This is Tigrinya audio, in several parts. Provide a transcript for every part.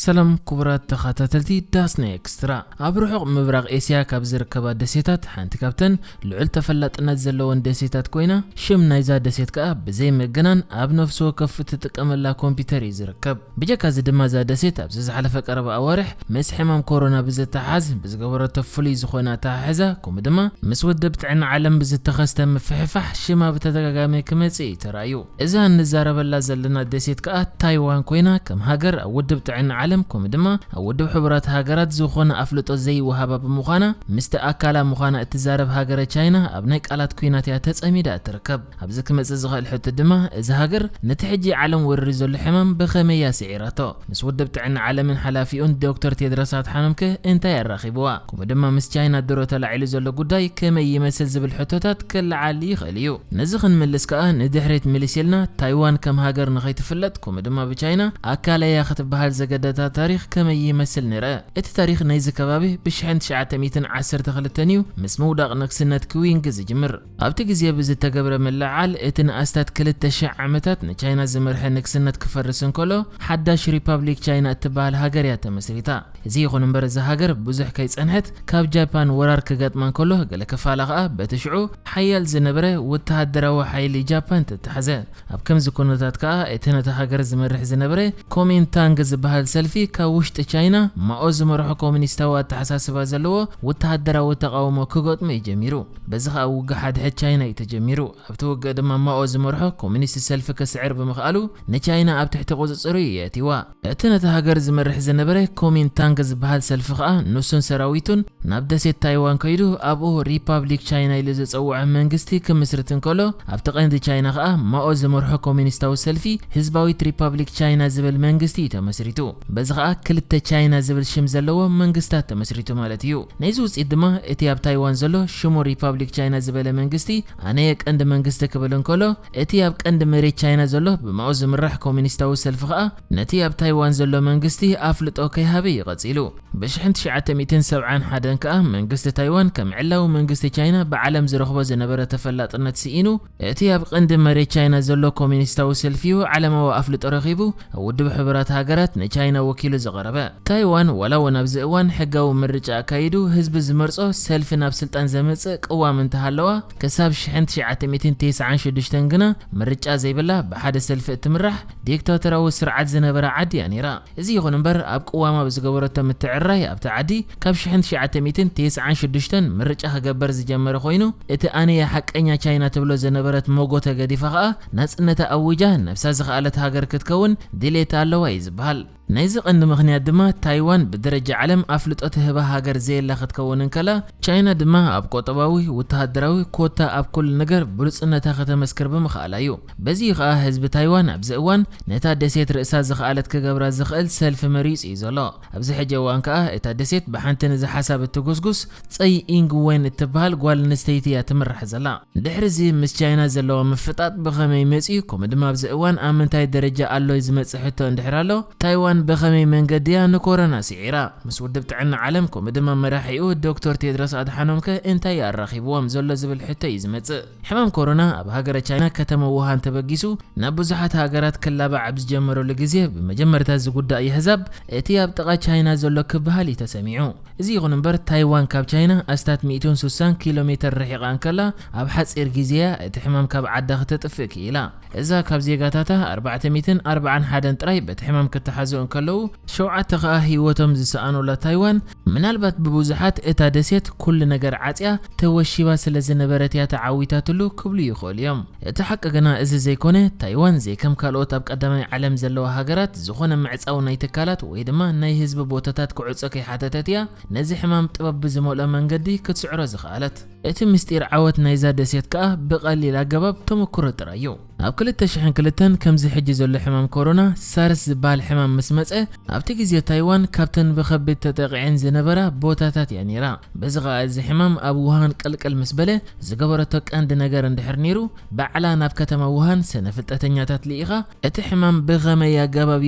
ሰላም ክቡራት ተኸታተልቲ ዳስና ኤክስትራ። ኣብ ርሑቕ ምብራቕ ኤስያ ካብ ዝርከባ ደሴታት ሓንቲ ካብተን ልዑል ተፈላጥነት ዘለወን ደሴታት ኮይና፣ ሽም ናይዛ ደሴት ከኣ ብዘይ ምግናን ኣብ ነፍሲ ወከፍ እትጥቀመላ ኮምፒውተር እዩ ዝርከብ። ብጀካ እዚ ድማ እዛ ደሴት ኣብዚ ዝሓለፈ ቀረባ ኣዋርሕ ምስ ሕማም ኮሮና ብዝተሓዝ ብዝገበረቶ ፍሉይ ዝኾነ ኣተሓሕዛ፣ ከምኡ ድማ ምስ ውድብ ጥዕና ዓለም ብዝተኸስተ ምፍሕፋሕ ሽማ ብተደጋጋሚ ክመጽእ እዩ ተራእዩ። እዛ እንዛረበላ ዘለና ደሴት ከኣ ታይዋን ኮይና፣ ከም ሃገር ኣብ ውድብ ጥዕና ዓለም ከምኡ ድማ ኣብ ውድብ ሕቡራት ሃገራት ዝኾነ ኣፍልጦ ዘይወሃባ ብምዃና፣ ምስቲ ኣካላ ምዃና እትዛረብ ሃገረ ቻይና ኣብ ናይ ቃላት ኲናት እያ ተጸሚዳ እትርከብ። ኣብዚ ክመጽእ ዝኽእል ሕቶ ድማ፣ እዛ ሃገር ነቲ ሕጂ ዓለም ወሪሩ ዘሎ ሕማም ብኸመይ እያ ስዒራቶ? ምስ ውድብ ጥዕና ዓለምን ሓላፊኡን ዶክተር ቴድሮስ ኣድሓኖም ከ እንታይ ኣራኺብዋ? ከምኡ ድማ ምስ ቻይና ድሮ ተላዒሉ ዘሎ ጉዳይ ከመይ ይመስል ዝብል ሕቶታት ክለዓል ይኽእል እዩ። ነዚ ክንምልስ ከኣ ንድሕሪት ምልስ ኢልና፣ ታይዋን ከም ሃገር ንኸይትፍለጥ ከምኡ ድማ ብቻይና ኣካለያ ክትበሃል ዘገደዳ ታሪኽ ከመይ ይመስል ንርአ። እቲ ታሪኽ ናይዚ ከባቢ ብሽሕን ትሽዓተ ሚእትን ዓሰርተ ክልተን እዩ ምስ ምውዳቕ ንግስነት ክዊንግ ዝጅምር። ኣብቲ ግዜ ብዝተገብረ ምልዕዓል፣ እቲ ንኣስታት ክልተ ሽሕ ዓመታት ንቻይና ዝመርሐ ንግስነት ክፈርስ እንከሎ፣ ሓዳሽ ሪፓብሊክ ቻይና እትበሃል ሃገር እያ ተመስሪታ። እዚ ይኹን እምበር፣ እዛ ሃገር ብዙሕ ከይጸንሐት፣ ካብ ጃፓን ወራር ክገጥማ እንከሎ፣ ገለ ክፋላ ከኣ በቲ ሽዑ ሓያል ዝነበረ ወተሃደራዊ ሓይሊ ጃፓን ተታሕዘ። ኣብ ከምዚ ኩነታት ከኣ፣ እቲ ነታ ሃገር ዝመርሕ ዝነበረ ኮሚንታንግ ዝበሃል ሰልፊ፣ ካብ ውሽጢ ቻይና ማኦ ዝመርሖ ኮሙኒስታዊ ኣተሓሳስባ ዘለዎ ወተሃደራዊ ተቓውሞ ክገጥሞ እዩ ጀሚሩ። በዚ ከኣ ውግእ ሓድሕድ ቻይና እዩ ተጀሚሩ። ኣብቲ ውግእ ድማ ማኦ ዝመርሖ ኮሙኒስት ሰልፊ ክስዕር ብምኽኣሉ፣ ንቻይና ኣብ ትሕቲ ቁጽጽሩ እዩ የእትይዋ። እቲ ነቲ ሃገር ዝመርሕ ዝነበረ ኮሚንታንግ ዝበሃል ሰልፊ ከኣ ንሱን ሰራዊቱን ናብ ደሴት ታይዋን ከይዱ ኣብኡ ሪፓብሊክ ቻይና ኢሉ ዝጸውዖ መንግስቲ ክምስርት እንከሎ፣ ኣብቲ ቀንዲ ቻይና ከኣ ማኦ ዝመርሖ ኮሙኒስታዊ ሰልፊ ህዝባዊት ሪፓብሊክ ቻይና ዝብል መንግስቲ እዩ ተመስሪቱ። በዚ ከኣ ክልተ ቻይና ዝብል ሽም ዘለዎ መንግስታት ተመስሪቱ ማለት እዩ። ናይዚ ውጽኢት ድማ እቲ ኣብ ታይዋን ዘሎ ሽሙ ሪፓብሊክ ቻይና ዝበለ መንግስቲ ኣነየ ቀንዲ መንግስቲ ክብል እንከሎ፣ እቲ ኣብ ቀንዲ መሬት ቻይና ዘሎ ብማኦ ዝምራሕ ኮሙኒስታዊ ሰልፊ ከኣ ነቲ ኣብ ታይዋን ዘሎ መንግስቲ ኣፍልጦ ከይሃበ እዩ ቀጺሉ። ብሽሕን ትሽዓተ ሚእትን ሰብዓን ሓደን ከኣ መንግስቲ ታይዋን ከም ዕላዊ መንግስቲ ቻይና ብዓለም ዝረኽቦ ዝነበረ ተፈላጥነት ስኢኑ፣ እቲ ኣብ ቀንዲ መሬት ቻይና ዘሎ ኮሙኒስታዊ ሰልፊ እዩ ዓለማዊ ኣፍልጦ ረኺቡ፣ ኣብ ውድብ ሕቡራት ሃገራት ንቻይና ወኪሉ ዝቐረበ። ታይዋን ዋላ እውን ኣብዚ እዋን ሕጋዊ ምርጫ ኣካይዱ ህዝቢ ዝመርጾ ሰልፊ ናብ ስልጣን ዘምጽእ ቅዋም እንተሃለዋ፣ ክሳብ ሽሕን ትሽዓተ ሚእትን ተስዓን ሽዱሽተን ግና ምርጫ ዘይብላ ብሓደ ሰልፊ እትምራሕ ዲክታቶራዊ ስርዓት ዝነበራ ዓዲ እያ ነይራ። እዚ ይኹን እምበር፣ ኣብ ቅዋማ ብዝገበረቶ ምትዕርራይ ኣብቲ ዓዲ ካብ ሽሕን ትሽዓተ ሚእትን ተስዓን ሽዱሽተን ምርጫ ክገበር ዝጀመረ ኮይኑ፣ እቲ ኣነየ ሓቀኛ ቻይና ትብሎ ዝነበረት ሞጎተ ገዲፋ ከኣ ናጽነታ ኣዊጃ ነብሳ ዝኸኣለት ሃገር ክትከውን ድሌት ኣለዋ እዩ ዝበሃል። ናይዚ ቀንዲ ምኽንያት ድማ ታይዋን ብደረጃ ዓለም ኣፍልጦ ትህባ ሃገር ዘየላ ክትከውን እንከላ፣ ቻይና ድማ ኣብ ቁጠባዊ፣ ወተሃደራዊ ኮታ ኣብ ኩሉ ነገር ብሉጽነታ ከተመስክር ብምኽኣላ እዩ። በዚ ከኣ ህዝቢ ታይዋን ኣብዚ እዋን ነታ ደሴት ርእሳ ዝኸኣለት ክገብራ ዝኽእል ሰልፊ መሪጹ እዩ ዘሎ። ኣብዚ ሕጂ እዋን ከኣ እታ ደሴት ብሓንቲ ነዚ ሓሳብ እትጉስጉስ ጸይ ኢንግ ዌን እትበሃል ጓል ኣንስተይቲ እያ ትምራሕ ዘላ። ድሕሪ እዚ ምስ ቻይና ዘለዋ ምፍጣጥ ብኸመይ መጺኡ፣ ከምኡ ድማ ኣብዚ እዋን ኣብ ምንታይ ደረጃ ኣሎ ዝመጽእ ሕቶ እንድሕር ኣሎ፣ ታይዋን ብኸመይ መንገዲ እያ ንኮሮና ስዒራ? ምስ ውድብ ጥዕና ዓለም ከምኡ ድማ መራሒኡ ዶክተር ቴድሮስ ኣድሓኖም ከ እንታይ ኣራኺብዎም ዘሎ ዝብል ሕቶ እዩ ዝመጽእ። ሕማም ኮሮና ኣብ ሃገረ ቻይና ከተማ ውሃን ተበጊሱ ናብ ብዙሓት ሃገራት ክላባዕ ኣብ ዝጀመረሉ ግዜ፣ ብመጀመርታ ዝጉዳእ የህዛብ እቲ ኣብ ጥቓ ቻይና ዘሎ ክበሃል እዩ ተሰሚዑ። እዚ ይኹን እምበር፣ ታይዋን ካብ ቻይና ኣስታት ሚእትን ሱሳን ኪሎ ሜተር ርሒቓ እንከላ፣ ኣብ ሓጺር ግዜ እያ እቲ ሕማም ካብ ዓዳ ክተጥፍእ ክኢላ። እዛ ካብ ዜጋታታ ኣርባዕተ ሚእትን ኣርባዓን ሓደን ጥራይ በቲ ሕማም ክተሓዙ እንከለዉ፣ ሸውዓተ ከኣ ህይወቶም ዝሰኣኑላ ታይዋን፣ ምናልባት ብብዙሓት እታ ደሴት ኩሉ ነገር ዓጽያ ተወሺባ ስለ ዝነበረት እያ ተዓዊታትሉ ክብሉ ይኽእሉ እዮም። እቲ ሓቂ ግና እዚ ዘይኮነ፣ ታይዋን ዘይከም ካልኦት ኣብ ቀዳማይ ዓለም ዘለዋ ሃገራት ዝኾነ ምዕጻው ናይ ትካላት ወይ ድማ ናይ ህዝቢ ቦታታት ክዕጾ ከይሓተተት እያ ነዚ ሕማም ጥበብ ብዝመልኦ መንገዲ ክትስዕሮ ዝኸኣለት። እቲ ምስጢር ዓወት ናይዛ ደሴት ከኣ ብቐሊል ኣገባብ ተመክሮ ጥራይ እዩ። ኣብ ክልተ ሽሕን ክልተን ከምዚ ሕጂ ዘሎ ሕማም ኮሮና ሳርስ ዝበሃል ሕማም ምስ መጸ፣ ኣብቲ ግዜ ታይዋን ካብተን ብኸቢድ ተጠቒዐን ዝነበራ ቦታታት እያ ነይራ። በዚ ኸኣ እዚ ሕማም ኣብ ውሃን ቅልቅል ምስ በለ፣ ዝገበረቶ ቀንዲ ነገር እንድሕር ነይሩ፣ ባዕላ ናብ ከተማ ውሃን ስነ ፍልጠተኛታት ልኢኻ፣ እቲ ሕማም ብኸመይ ኣገባብ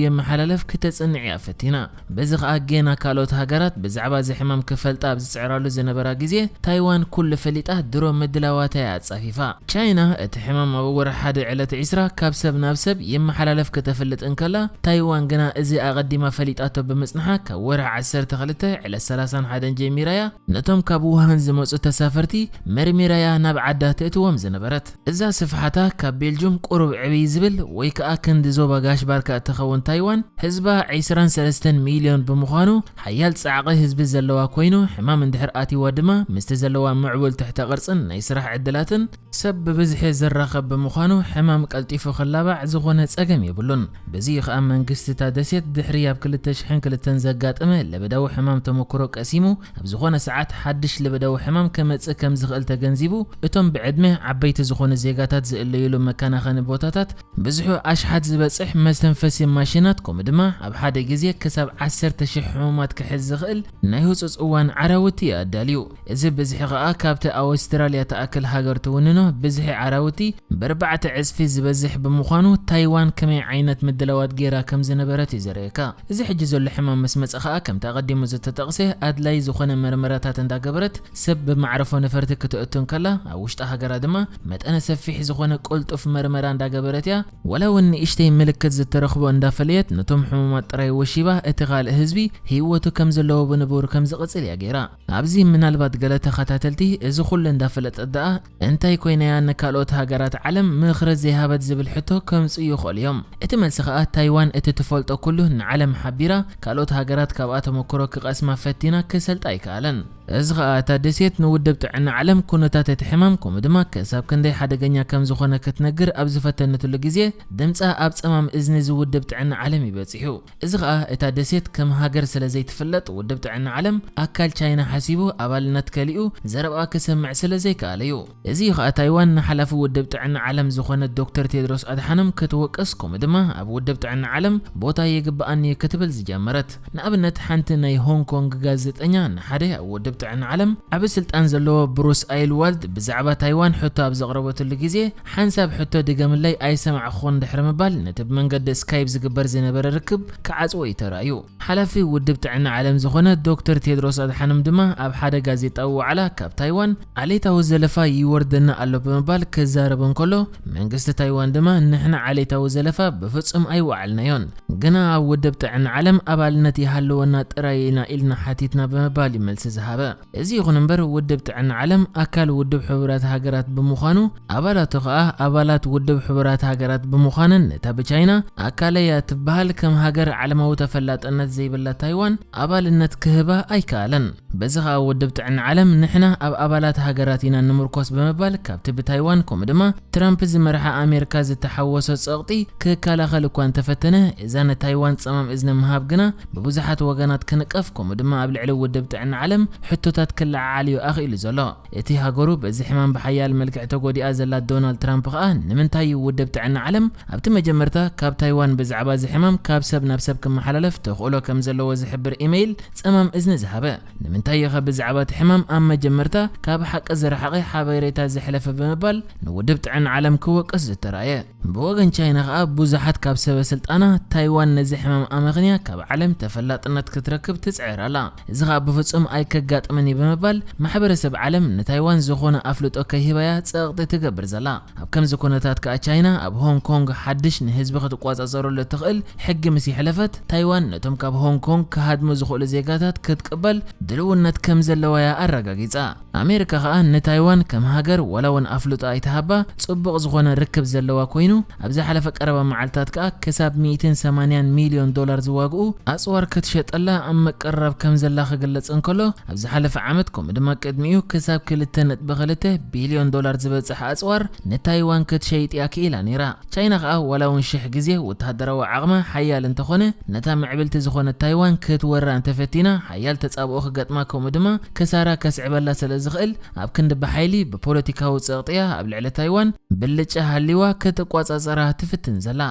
የመሓላልፍ ክተጽንዕ እያ ፈቲና። በዚ ኸኣ ጌና ካልኦት ሃገራት ብዛዕባ እዚ ሕማም ክፈልጣ ኣብ ዝጽዕራሉ ዝነበራ ግዜ፣ ታይዋን ኩሉ ፈሊጣ ድሮ ምድላዋታ እያ ኣጻፊፋ። ቻይና እቲ ሕማም ኣብ ወርሒ ሓደ ዕለት ዕስራ ካብ ሰብ ናብ ሰብ ይመሓላለፍ ከተፍልጥ እንከላ፣ ታይዋን ግና እዚ ኣቐዲማ ፈሊጣቶ ብምጽንሓ ካብ ወርሒ ዓሰርተ ክልተ ዕለት ሰላሳን ሓደን ጀሚራያ ነቶም ካብ ውሃን ዝመጹ ተሳፈርቲ መርሚራያ ናብ ዓዳ ትእትዎም ዝነበረት። እዛ ስፍሓታ ካብ ቤልጁም ቁሩብ ዕብይ ዝብል ወይ ከኣ ክንዲ ዞባ ጋሽ ባርካ እትኸውን ታይዋን ህዝባ ዕስራን ሰለስተን ሚልዮን ብምዃኑ ሓያል ጻዕቒ ህዝቢ ዘለዋ ኮይኑ ሕማም እንድሕር ኣትይዋ ድማ ምስቲ ዘለዋ ምዕቡል ትሕተ ቅርጽን ናይ ስራሕ ዕድላትን ሰብ ብብዝሒ ዝራኸብ ብምዃኑ ሕማም ቀልጢፉ ክላባዕ ዝኾነ ጸገም የብሉን። በዚ ከኣ መንግስቲ እታ ደሴት ድሕሪ ኣብ ክልተ ሽሕን ክልተን ዘጋጠመ ለበዳዊ ሕማም ተመክሮ ቀሲሙ ኣብ ዝኾነ ሰዓት ሓድሽ ለበዳዊ ሕማም ከመጽእ ከም ዝኽእል ተገንዚቡ እቶም ብዕድመ ዓበይቲ ዝኾኑ ዜጋታት ዝእለዩሉ መከናኸኒ ቦታታት ብዙሑ ኣሽሓት ዝበጽሕ መስተንፈሲ ማሽናት ከምኡ ድማ ኣብ ሓደ ግዜ ክሳብ ዓሰርተ ሽሕ ሕሙማት ክሕዝ ዝኽእል ናይ ህጹጽ እዋን ዓራውቲ እዩ ኣዳልዩ። እዚ ብዝሒ ከኣ ካብቲ ኣውስትራልያ ትኣክል ሃገር ትውንኖ ብዝሒ ዓራውቲ ብኣርባዕተ ዕጽፊ ዝበዝሕ ብምዃኑ ታይዋን ከመይ ዓይነት ምድላዋት ገይራ ከም ዝነበረት እዩ ዘርእየካ። እዚ ሕጂ ዘሎ ሕማም ምስ መጸ ከኣ ከምቲ ኣቐዲሙ ዝተጠቕሰ ኣድላይ ዝኾነ መርመራታት እንዳገበረት ሰብ ብማዕረፎ ነፈርቲ ክተእቱ እንከላ ኣብ ውሽጢ ሃገራ ድማ መጠነ ሰፊሕ ዝኾነ ቅልጡፍ መርመራ እንዳገበረት እያ። ወላ እውን ንእሽተይ ምልክት ዝተረኽቦ እንዳፈለየት ነቶም ሕሙማት ጥራይ ወሺባ እቲ ካልእ ህዝቢ ህይወቱ ከም ዘለዎ ብንቡር ከም ዝቕጽል እያ ገይራ። ኣብዚ ምናልባት ገለ ተኸታተልቲ እዚ ኩሉ እንዳፈለጠት ደኣ እንታይ ኮይናያ ንካልኦት ሃገራት ዓለም ምኽሪ ዘይሃበት ዝብል ሕቶ ከምጽኡ ይኽእሉ እዮም። እቲ መልሲ ከኣ ታይዋን እቲ ትፈልጦ ኩሉ ንዓለም ሓቢራ ካልኦት ሃገራት ካብኣ ተመክሮ ክቐስማ ፈቲና ክሰልጣ ኣይከኣለን። እዚ ከኣ እታ ደሴት ንውድብ ጥዕና ዓለም ኩነታት እቲ ሕማም ከምኡ ድማ ክሳብ ክንደይ ሓደገኛ ከም ዝኾነ ክትነግር ኣብ ዝፈተነትሉ ግዜ ድምጻ ኣብ ጸማም እዝኒ እዚ ውድብ ጥዕና ዓለም እዩ በጺሑ። እዚ ከኣ እታ ደሴት ከም ሃገር ስለ ዘይትፍለጥ ውድብ ጥዕና ዓለም ኣካል ቻይና ሓሲቡ ኣባልነት ከሊኡ ዘረብኣ ክሰምዕ ስለ ዘይከኣለ እዩ። እዚ እዩ ከኣ ታይዋን ንሓላፊ ውድብ ጥዕና ዓለም ዝኾነ ዶክተር ቴድሮስ ኣድሓኖም ክትወቅስ ከምኡ ድማ ኣብ ውድብ ጥዕና ዓለም ቦታ ይግብኣኒ እዩ ክትብል ዝጀመረት። ንኣብነት ሓንቲ ናይ ሆንግ ኮንግ ጋዜጠኛ ንሓደ ኣብ ውድብ ጥዕና ዓለም ዓቢ ስልጣን ዘለዎ ብሩስ ኣይልዋልድ ብዛዕባ ታይዋን ሕቶ ኣብ ዘቕረበትሉ ግዜ ሓንሳብ ሕቶ ድገምለይ ኣይሰማዕኹን ድሕሪ ምባል ነቲ ብመንገዲ ስካይፕ ዝግበር ዝነበረ ርክብ ክዓጽዎ እዩ ተራእዩ። ሓላፊ ውድብ ጥዕና ዓለም ዝኾነ ዶክተር ቴድሮስ ኣድሓኖም ድማ ኣብ ሓደ ጋዜጣዊ ዋዕላ ካብ ታይዋን ዓሌታዊ ዘለፋ ይወርደና ኣሎ ብምባል ክዛረብ እንከሎ መንግስቲ ታይዋን ድማ ንሕና ዓሌታዊ ዘለፋ ብፍጹም ኣይወዓልናዮን፣ ግና ኣብ ውድብ ጥዕና ዓለም ኣባልነት ይሃልወና ጥራይ ኢና ኢልና ሓቲትና ብምባል እዩ መልሲ ዝሃበ። እዚ ይኹን እምበር ውድብ ጥዕና ዓለም ኣካል ውድብ ሕቡራት ሃገራት ብምዃኑ ኣባላቱ ከኣ ኣባላት ውድብ ሕቡራት ሃገራት ብምዃነን ነታ ብቻይና ኣካለያ ትበሃል ከም ሃገር ዓለማዊ ተፈላጥነት ዘይብላ ታይዋን ኣባልነት ክህባ ኣይከኣለን። በዚ ከኣ ውድብ ጥዕና ዓለም ንሕና ኣብ ኣባላት ሃገራት ኢና ንምርኮስ ብምባል ካብቲ ብታይዋን ከምኡ ድማ ትራምፕ ዝመርሓ ኣሜሪካ ዝተሓወሶ ጸቕጢ ክከላኸል እኳ እንተፈተነ እዛ ንታይዋን ጸማም እዝኒ ምሃብ ግና ብብዙሓት ወገናት ክንቀፍ ከምኡ ድማ ኣብ ልዕሊ ውድብ ጥዕና ዓለም ሕቶታት ክለዓዓል እዩ ኣኽኢሉ ዘሎ። እቲ ሃገሩ በዚ ሕማም ብሓያል መልክዕ ተጎዲኣ ዘላ ዶናልድ ትራምፕ ከኣ ንምንታይ እዩ ውድብ ጥዕና ዓለም ኣብቲ መጀመርታ ካብ ታይዋን ብዛዕባ እዚ ሕማም ካብ ሰብ ናብ ሰብ ክመሓላለፍ ተኽእሎ ከም ዘለዎ ዝሕብር ኢሜይል ጸማም እዝኒ ዝሃበ? ንምንታይ እዩ ከ ብዛዕባ እቲ ሕማም ኣብ መጀመርታ ካብ ሓቂ ዝረሓቐ ሓበሬታ ዘሕለፈ ብምባል ንውድብ ጥዕና ዓለም ክወቅስ ዝተራእየ? ብወገን ቻይና ከኣ ብዙሓት ካብ ሰበ ስልጣና ታይዋን ነዚ ሕማም ኣመኽንያ ካብ ዓለም ተፈላጥነት ክትረክብ ትጽዕር ኣላ። እዚ ከኣ ብፍጹም ኣይከጋጥምን እዩ ብምባል ማሕበረሰብ ዓለም ንታይዋን ዝኾነ ኣፍልጦ ከይህባያ ጸቕጢ ትገብር ዘላ። ኣብ ከምዚ ኩነታት ከኣ ቻይና ኣብ ሆንግ ኮንግ ሓድሽ ንህዝቢ ክትቆጻጸረሉ እትኽእል ሕጊ ምስ ይሕለፈት ታይዋን ነቶም ካብ ሆንግ ኮንግ ክሃድሙ ዝኽእሉ ዜጋታት ክትቅበል ድልውነት ከም ዘለዋ እያ ኣረጋጊጻ። ኣሜሪካ ከኣ ንታይዋን ከም ሃገር ዋላ እውን ኣፍልጦ ኣይተሃባ ጽቡቕ ዝኾነ ርክብ ዘለዋ ኮይኑ ኣብ ዝሓለፈ ቀረባ መዓልታት ከኣ ክሳብ ሚእትን ሰማንያን ሚልዮን ዶላር ዝዋግኡ ኣጽዋር ክትሸጠላ ኣብ ምቅርራብ ከም ዘላ ክግለጽ እንከሎ ኣብ ዝሓለፈ ዓመት ከምኡ ድማ ቅድሚኡ ክሳብ ክልተ ነጥቢ ክልተ ቢልዮን ዶላር ዝበጽሕ ኣጽዋር ንታይዋን ክትሸይጥ እያ ክኢላ ነይራ። ቻይና ከኣ ዋላ እውን ሽሕ ግዜ ወተሃደራዊ ዓቕማ ሓያል እንተኾነ ነታ ምዕብልቲ ዝኾነት ታይዋን ክትወራ እንተፈቲና ሓያል ተጻብኦ ክገጥማ ከምኡ ድማ ክሳራ ከስዕበላ ስለ ዝኽእል ኣብ ክንዲ ብሓይሊ ብፖለቲካዊ ጸቕጥያ ኣብ ልዕሊ ታይዋን ብልጫ ሃሊዋ ክትቋጻጸራ ትፍትን ዘላ።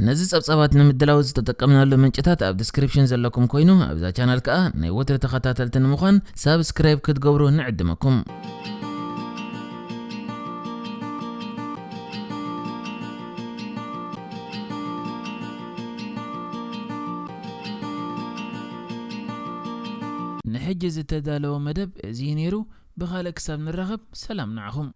ነዚ ጸብጻባት ንምድላው ዝተጠቀምናሉ ምንጭታት ኣብ ዲስክሪፕሽን ዘለኩም ኮይኑ ኣብዛ ቻናል ከኣ ናይ ወትሪ ተኸታተልቲ ንምዃን ሳብስክራይብ ክትገብሩ ንዕድመኩም። ንሕጂ ዝተዳለወ መደብ እዚ እዩ ነይሩ። ብኻልእ ክሳብ ንራኸብ ሰላም ንዓኹም።